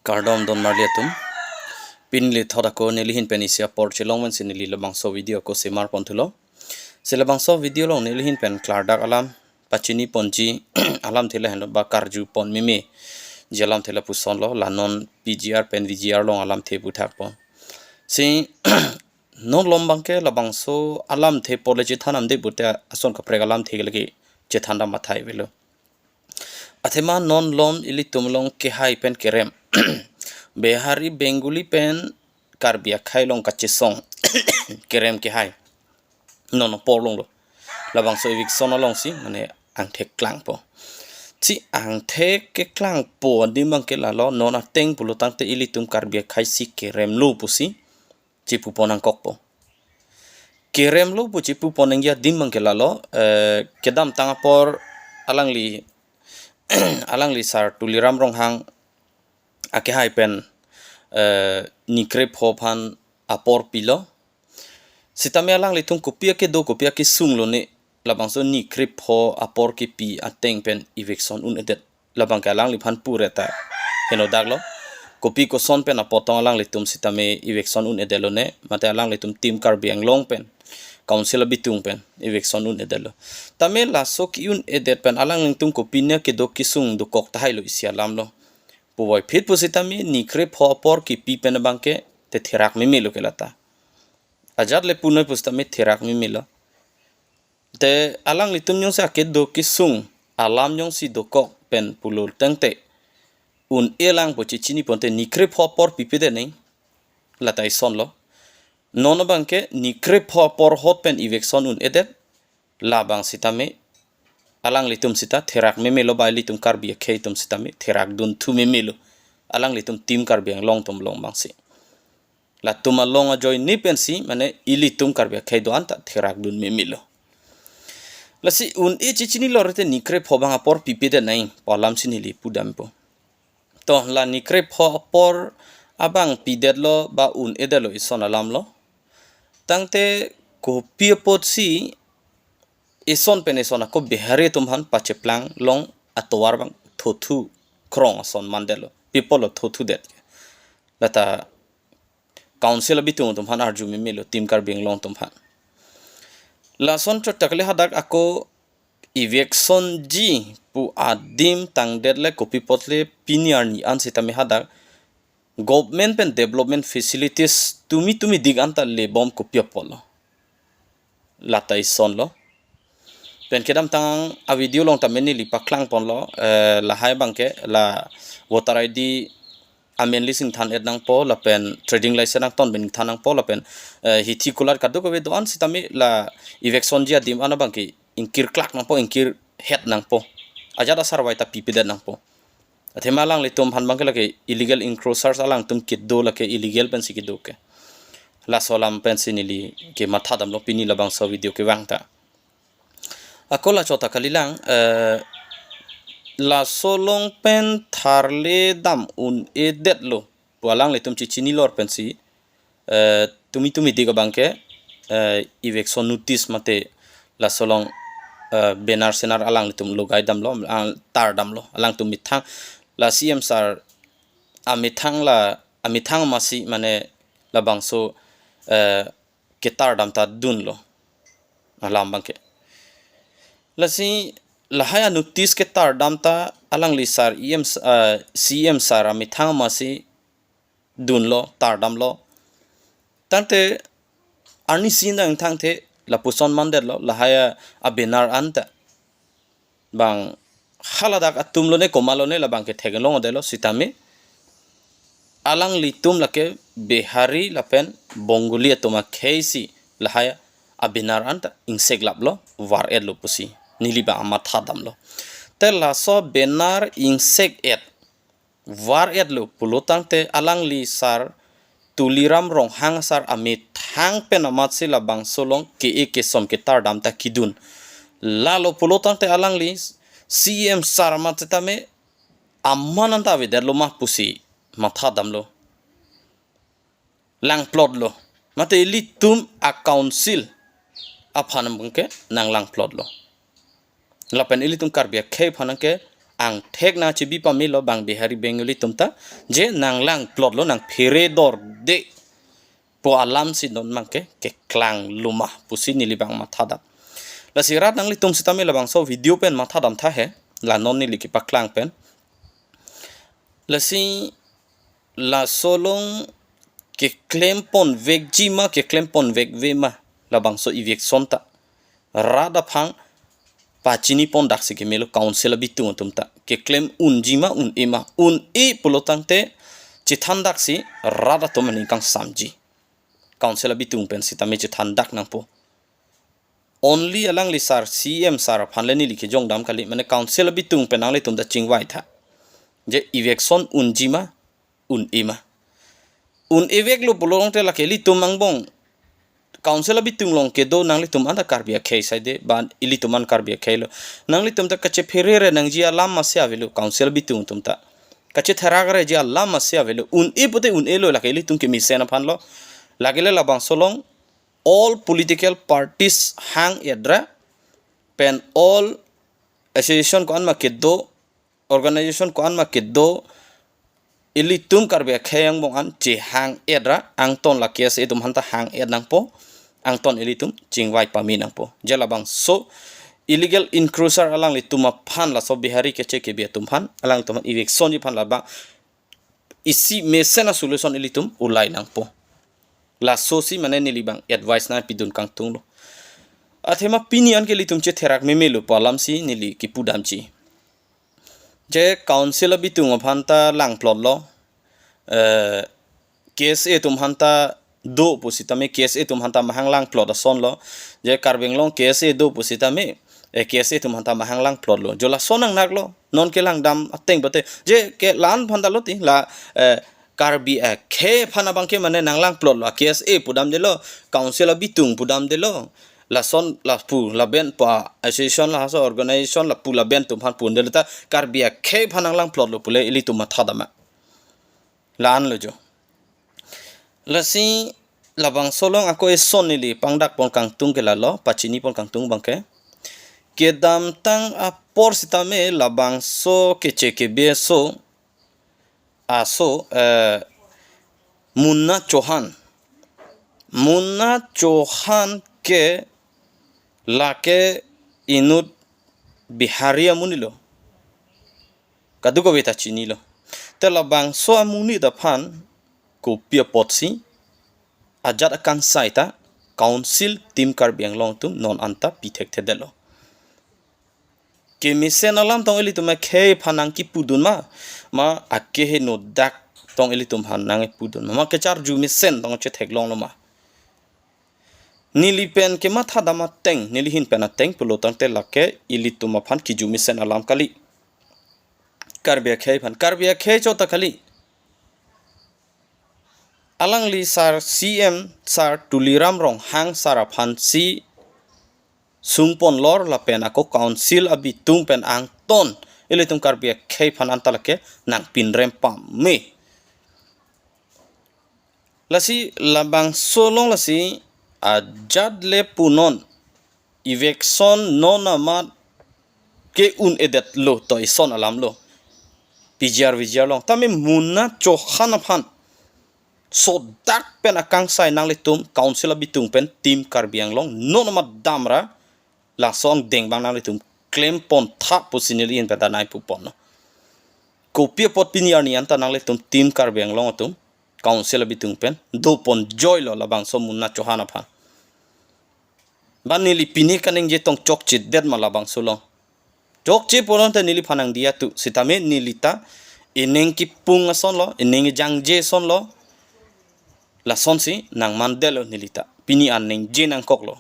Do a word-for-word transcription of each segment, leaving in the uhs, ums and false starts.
Kardom don marli atum. Pini neli thot ako neli ahin pen isi apor chelong pen si neli labangso video ako semar pon thulo. Si labangso video along neli ahin pen klardak alam, pachini ponji alamthe lahenlo, ba karju pon meme ji alamthe lapuson lo, la non P G R pen V G R along alamthe puthak pon. Si non malom abangke labangso alamthe pu le chethan damde pute ason kaprek alamthe lake chethan dam athai avelo. Athema non malom ilitum along kehai pen kerem. Bihari, Bengali pen Karbi akhei along kachesong kerem kehai non apor longlo. Labangso eviction along si mane angthek klangpo. Si angthek keklangpo adim abangke lalo, non ateng pulo tangte ilitum Karbi akhei si keremlo pusi chepu pon nangkokpo. Keremlo pu chepu pon nangji adim abangke lalo, eh, kedamtang apor alangli alangli sar Tuliram Ronghang akehai pen, eh, ni krepho aphan apor pilo. Sitame alanglitum kopi akedo kopi akesung lone labangso ni krepho apor kepi ateng pen eviction un-edet. Labangke alangliphan pure ta henodak lo. Kopi koson pen apotong alanglitum sitame eviction un-edet lone, mate alanglitum Team Karbi Anglong pen, Council abitung pen eviction un-edet lo. Tame laso ke-un-edet pen alanglitum kopi ne kedo kesung dokok tahai lo isi alam lo. Puvoiphit pusitame ni krepho apor kepi pen abangke te therak meme lo ke lata. Ajat le punoi pusitame therak meme lo. Te alanglitum jongsi akedo kesung alam jongsi dokok pen pulo tangte un-e lang pu chechini ponte ni krepho apor pipedet nang, lata ison lo. Non abangke ni krepho apor ahut pen eviction un-edet, labang sitame alanglitum sita therak meme lo, ba ilitum Karbi akhei atum sitame therak dunthu meme lo. Alanglitum Team Karbi Anglong atum along abangsi. Latum along ajoine pensi mane ilitum Karbi akhei do-an ta therak dun meme lo. Lasi un-e chechini lor te ni krepho abang apor pipedet nang pu alam si neli pudampo. To la ni krepho apor abang pidet lo ba un-edet lo ison alam lo. Tangte kopi apotsi ison pen ison ako Bihari atum aphan pacheplang long atovar abang thothu krong ason mandet lo. People lo thothudet. Lata Council abitung atum aphan arju meme lo, Team Karbi Anglong atum aphan. Lason chot ta kali hadak ako eviction ji pu adim tangdet le kopi apot le pini arni an sitame hadak government pen development facilities tumi tumi dik anta lebom kopi apot lo. Lata ison lo. Pen kedamtang a video along tame neli paklang pon lo, eh, lahai abangke la voter I D amen list ingthan et nangpo, lapen trading license angton pen ingthan nangpo, lapen, eh, hithi kulat kadokave do-an sitame la eviction ji adim an abangke ingkir klak nangpo, ingkir het nangpo. Ajat asarvai ta pipedet nangpo. Athema alanglitum aphan abangke lake illegal encroachers alangtum kedo, lake illegal pensi kedo ke. Laso alam pensi neli kematha damlo pini labangso video kevang ta. Ako la chot ta kalilang, eh, laso along pen tharle dam un-edet lo pu alanglitum chechini lor pensi, eh, tumi tumi dik abangke, eh, eviction notice mate laso along, eh, banner senar alanglitum logai damlo, ang tar damlo, alangtum methang la C M sir amethang la, amethang masi mane labangso, eh, ketar dam ta dunlo alam abangke. Lasi lahai a notice ketar dam ta alangli sar E M s-, eh, C M sir amethang masi dunlo, tar damlo. Tangte arnisi nang thangthe lapuson mandet lo, lahai a banner an ta bang haladak atum lone komat lone labangke theklong det lo sitame alanglitum lake Bihari lapen Bengali atum akhei si lahai a banner an ta ingseklap lo, var-et lo pusi neli bang amatha damlo. Te laso banner ingsek-et, var-et lo pulo tangte alangli sar Tuliram Ronghang sar amethang pen amatsi labangso along ke-e kesom ketar dam ta kedun. Lalo pulo tangte alangli C M sar amat sitame aman an ta avedet lo ma pusi matha damlo. Langplot lo. Mate ilitum a-council aphan abangke nang langplot lo. Lapen ilitum Karbi akhei aphan ke angthek nangchebi pamelo bang Bihari Bengali atum ta, je nang langplotlo, nang phere dorde pu alam si non abangke keklang loma pusi neli abang mathadam. Lasi rat nanglitum sitame labangso video pen mathadam tha he, la non neli kepaklang pen. Lasi laso along keklem ponvekji ma, keklem ponvekve ma labangso eviction ta, rat aphan pachini pondaksi kemelo council abitung atum ta. Keklem unji ma, un-e ma, un-e pulo tangte chethandaksi rat atum aning kangsamji. Council abitung pen sitame chethandak nangpo. Only alangli sir, C M sir aphan le neli kejongdam kali, mane council abitung pen nanglitum ta chingvai tha, je eviction unji ma, un-e ma. Un-e veklo pulo tangte lake ilitum angbong council abitung along kedo nanglitum anta Karbi akhei saide, ba ilitum an Karbi akhei lo. Nanglitum ta kachephere re nangji alam masi avelo, council abitung atum ta kachetherak reji alam masi avelo. Un-e pute un-e lo, lake ilitum kemesen aphan lo. Lake le labangso along all political parties hang-et ra pen all association ko-an ma kedo, organization ko-an ma kedo, ilitum Karbi akhei angbong an chehang-et ra angton la K S A atum aphan ta hang-et nangpo, angton ilitum chingvai pame nangpo. Je labangso illegal encroacher alanglitum aphan, laso Bihari keche kebi atum aphan, alangtum aphan evictionji aphan labang isi mesen a-solution ilitum ulai nangpo. Laso si mane neli abang advice nangpidun kangtung lo. Athema pini an ke ilitum chetherak memelo pu alam si neli kepudamji. Je council abitung aphan ta langplotlo, eh, K S A atum aphan ta do pusitame, K S A atum aphan ta mahang langplot ason lo. Je Karbi Anglong K S A do pusitame, eh, K S A atum aphan ta mahang langplotlo. Jo lason nangnaklo, non kelangdam ateng pute. Je ke la-an aphan ta lo ti, la, eh, Karbi akhei aphan abangke mane nanglangplotlo, K S A pudamdelo, council abitung pudamdelo. Lason lapu laben pa association, laso organization lapu laben atum aphan pudamdelo, ta Karbi akhei aphan nanglangplotlo pule ilitum mathadam ma. La-an lo jo. Lasi labangso along ako eson neli pangdak pon kangtung ke lalo, pachini pon kangtung abangke. Kedamtang apor sitame labangso keche kebi aso, aso, eh, Munna Chauhan. Munna Chauhan ke lake inut Bihari amonit lo. Kadokave ta chinilo. Te labangso amonit aphan kopi apotsi ajat akangsai ta council Team Karbi Anglong atum non anta pithekthe detlo. Kemesen alam tong ilitum akhei aphan nangkipudun ma, ma akeheno dak tong ilitum aphan nangkipudun ma, ma kecharju mesen tong chetheklonglo ma. Neli pen kemathadam ateng, neli ahin pen ateng pulo tangte lake ilitum aphan kiju mesen alam kali. Karbi akhei aphan, Karbi akhei chot ta kali. Alangli sir C M sir Tuliram Ronghang sir aphansi sungponlor lapen ako council abitung pen angton ilitum Karbi akhei aphan anta lake nangpinrem pame. Lasi labangso along lasi ajat le punon eviction non amat ke un-edetlo to eson alam lo. P G R V G R along. Tame Munna Chauhan aphan sodak pen akangsai nanglitum council abitung pen Team Karbi Anglong non amat damra laso angdeng abang nanglitum klem pon tha pusi neli ahin pen ta nangpu ponlo. Kopi apot pini arni anta nanglitum Team Karbi Anglong atum council abitung pen do pon joilo labangso Munna Chauhan aphan. Ba neli pini kaningje tong chokchedet ma labangso along. Chokche pulote neliphan nangdiya tu, sitame neli ta ening kipung ason lo, ening jangje ason lo. Lasonsi nangmandetlo neli ta. Pini an ningje nangkoklo.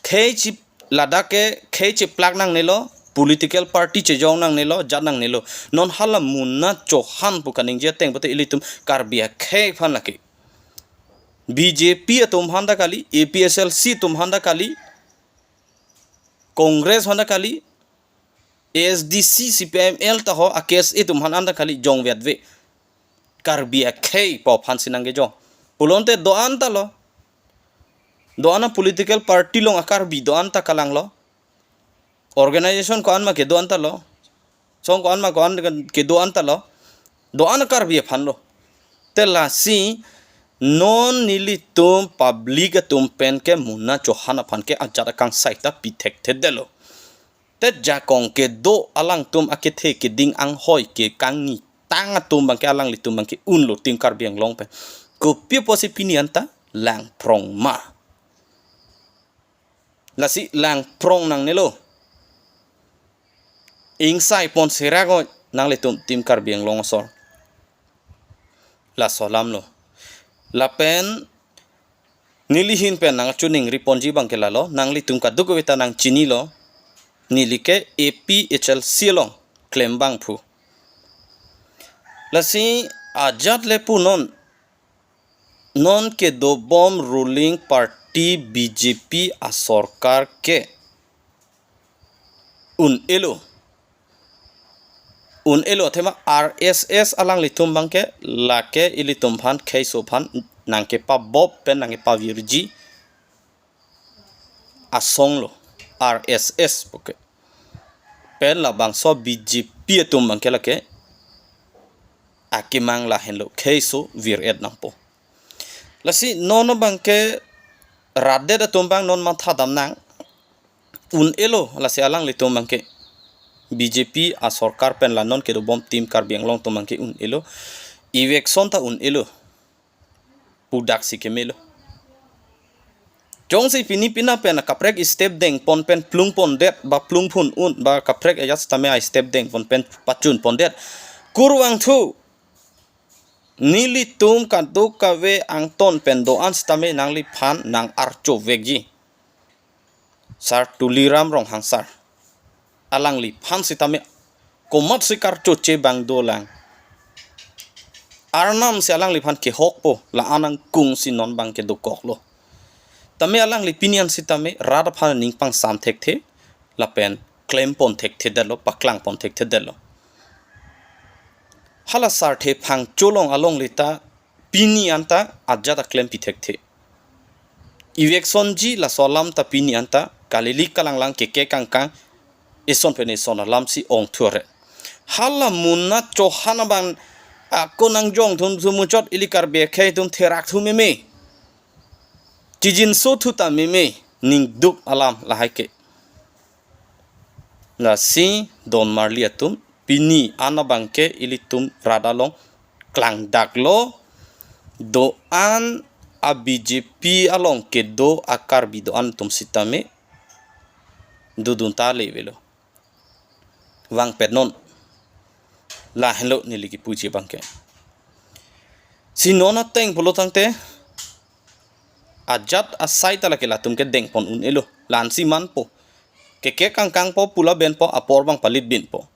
Khei chi ladak ke khei cheplak nangnelo, political party chejong nangnelo, jat nangnelo. Non hala Munna Chauhan pu kaningje ateng pute ilitum Karbi akhei aphan lake. B J P atum aphan ta kali, A P H L C atum aphan ta kali, Congress aphan ta kali, A S D C, C P I M L ta ho, a K S A atum aphan anta kali jongvetve. Karbi akhei pu aphansi nangkejong. Pulote do-an ta lo. Do-an a political party along a Karbi do-an ta kalanglo. Organization ko-an ma kedo-an ta lo. Song ko-an ma ko-an kedo-an ta lo. Do-an Karbi aphan lo. Te lasi non nelitum public atum pen ke Munna Chauhan aphan ke ajat akangsai ta pi thekthedetlo. Te jakong kedo alangtum akethe keding anghoi kekangni tang atum abang ke alanglitum abang ke unlo Team Karbi Anglong pen. Kopi apotsi pini anta langphrong ma? Lasi langphrong nangnelo. Ingsai pon serak o nanglitum Team Karbi Anglong asor. Laso alam lo. Lapen neli ahin pen nangchiningri ponji abang ke lalo, nanglitum kadokave ta nangchinilo. Neli ke A P H L C along klem abangphu. Lasi ajat le pu non, non kedobom ruling party B J P asorkar ke un-elo. Un-elo athema R S S alanglitum abang ke lake ilitum aphan kheiso aphan nangkepabop pen nangkepavirji asong lo R S S pu ke. Pen labangso B J P atum abang ke lake akemang lahenlo kheiso vir-et nangpo. Lasi non abang ke rat det atum abang non matha dam nang, un-elo lasi alanglitum abang ke B J P asorkar pen la non kedobom Team Karbi Anglong atum abang ke un-elo. Eviction ta un-elo. Pudak si kemelo. Jongsi pini pina pen kaprek step deng pon pen plung pondet ba plung phun un ba kaprek ajat sitame a-step deng pon pen pachun pondet. Kurvangthu nelitum kadokave angton pen do-an sitame nangliphan nang-archo vekji. Sar Tuliram Ronghang sar. Alangliphan sitame komatsi karchoche abang dolang. Arnam si alangliphan kehokpo, la-an angkung si non abang ke dokoklo. Tame alangli pini an sitame rat aphan ning pangsam thekthe, lapen klem pon thekthedetlo, paklang pon thekthedetlo. Hala sarthe Phangcho along alongle ta pini anta ajat aklem pi thekthe. Eviction ji laso alam ta pini anta kalilik kalanglang keke kangkang eson pen eson alam si ong thuret. Hala Munna Chauhan abang ako nangjong thum thum muchot ili Karbi akhei atum therak thu meme. Chijinso thu ta meme ning duk alam lahai ke. Lasi don marli atum pini an abang ke ilitum rat along klangdaklo, do-an a-B J P along kedo a-Karbi do-an atum sitame dodun ta le avelo. Vangpet non. Lahenlo neli kipuji abang ke. Si non ateng pulo tangte ajat asai ta lake latum ke deng pon un-elo. Lansi manpo. Keke kangkangpo, pula benpo, apor abang palit binpo.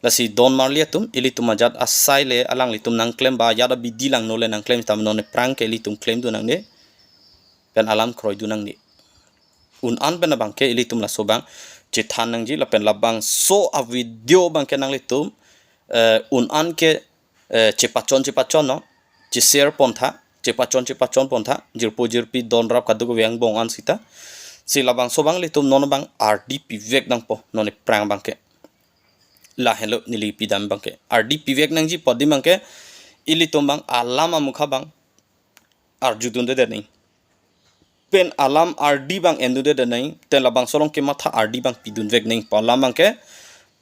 Lasi don marli atum, ilitum ajat asai le alanglitum nangklem ba ajat abidi langno le nangklem tame non aphrang ke ilitum klemdun nangne. Pen alam kroidun nangne. Un-an pen abang ke ilitum laso abang chethan nangji lapen labangso a-video abang ke nanglitum, eh, un-an ke, eh, chepachon chepachon no, che-share pon tha, chepachon chepachon pon tha, jirpo jirpi don rap kadokave angbong an sita. Si labangso abang ilitum non abang ardi pivek nangpo, non aphrang abang ke. Lahenlo neli pidam abang ke. Ardi pivek nangji pu adim abang ke, ilitum abang alam amukha abang arjudunde de neng. Pen alam ardi abang endude de neng, pen labangso along kematha ardi abang pidunvek neng pu alam abang ke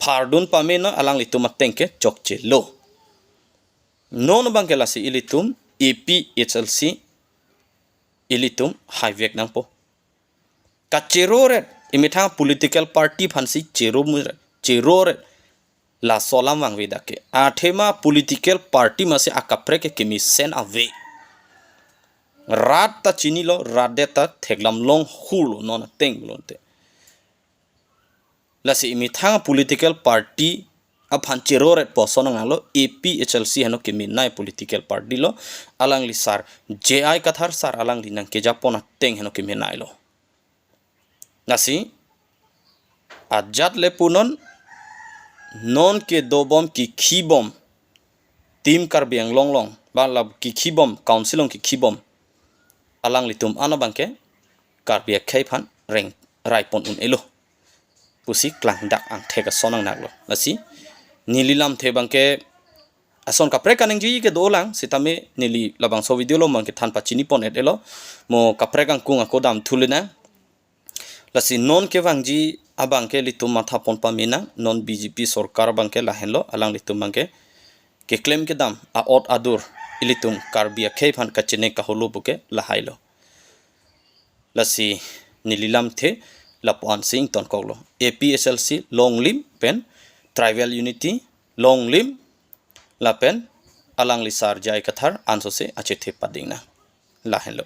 phardun pame non, alanglitum ateng ke chokchelo. Non abang ke lasi ilitum A P H L C ilitum haivek nangpo. Kacheroret, imethang political party aphansi chero muret, cheroret. Laso alam vangvedak ke. Athema political party masi akaprek ke kemesen ave. Rat ta chinilo, rat det ta theklam long hurlo non ateng lonte. Lasi imethang political party aphan cheroret pu ason nangnanglo, A P H L C heno kemenei political party lo, alangli sar J I Kathar sar alangli nangkejapon ateng heno kemenei lo. Lasi ajat le pu non, non kedobom kekhibom Team Karbi Anglong along, ba la kekhibom, council along kekhibom alanglitum an abang ke Karbi akhei aphan reng rai pon un-elo. pusi klangdak angthek ason nangnaklo. Lasi neli lamthe abangke ason kaprek kaningje ke dolang, sitame neli labangso video along abangke than pachini pon-et elo, mo kaprek angkung ako damthu lenang. Lasi non kevangji abangke ilitum matha pon pamenang, non B J P sorkar abangke lahenlo, alanglitum abangke keklem kedam a'ot adur ilitum Karbi akhei aphan kachene kaholo puke lahailo. Lasi neli lamthe lapu-an si ingtonkoklo. A P H L C longlim pen tribal unity longlim lapen alangli sar J I Kathar ansose achethe pading nang. Lahenlo.